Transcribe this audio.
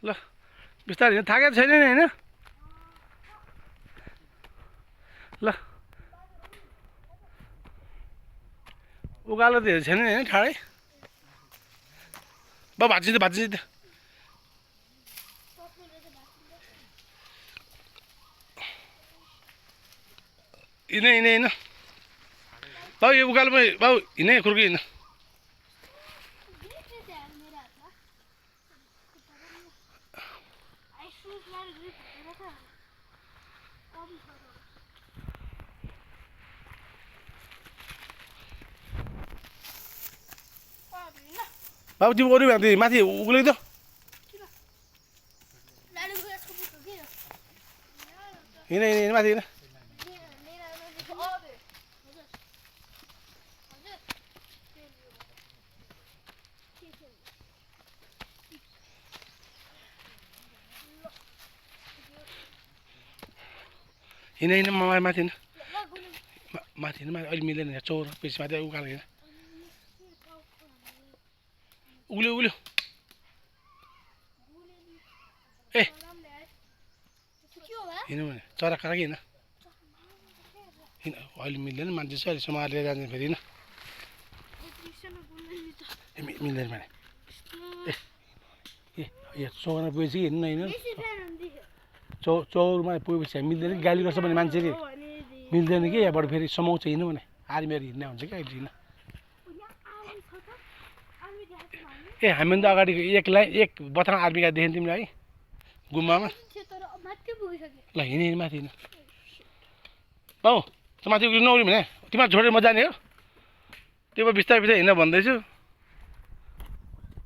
ल बिस्तारै हिँड थाकेको छैन नि होइन ल उकालो त हेरेको छैन नि होइन ठाडै भाँचिन्छ हिँड बाउ यो उकालोमा बाउ हिँड खुर्की हिँड बाबु तिमी अरू भए माथि उक्लै त हिँड माथि हिँड हिँड माथि हिँड माथि हिँड अहिले मिल्दैन चौर बेसी माथि उकालो हिँड उग्ल्यो ए हिँड्नु भने चरा काँकी हिँड अहिले मिल्दैन मान्छे चाहिँ अहिले समाएर लिएर जान्छ फेरि होइन मिल्दैन भने ए चौरमा पुगेपछि हिँड्नु होइन चौरमा पुगेपछि मिल्दैन गाली गर्छ भने मान्छेले मिल्दैन कि यहाँबाट फेरि समाउँछ हिँड्नु भने आर्मीहरू हिँड्ने हुन्छ क्या अहिले हिँड्न ए हामी त अगाडि एक बथान आर्मीका देख्यौँ तिमीलाई गुम्बामा ल हिँड माथि हिँड बाउ त माथि उक्लिनु नउक्लिनु भने तिमीलाई छोडेर म जाने हो त्यो बिस्तारै हिँड्न भन्दैछु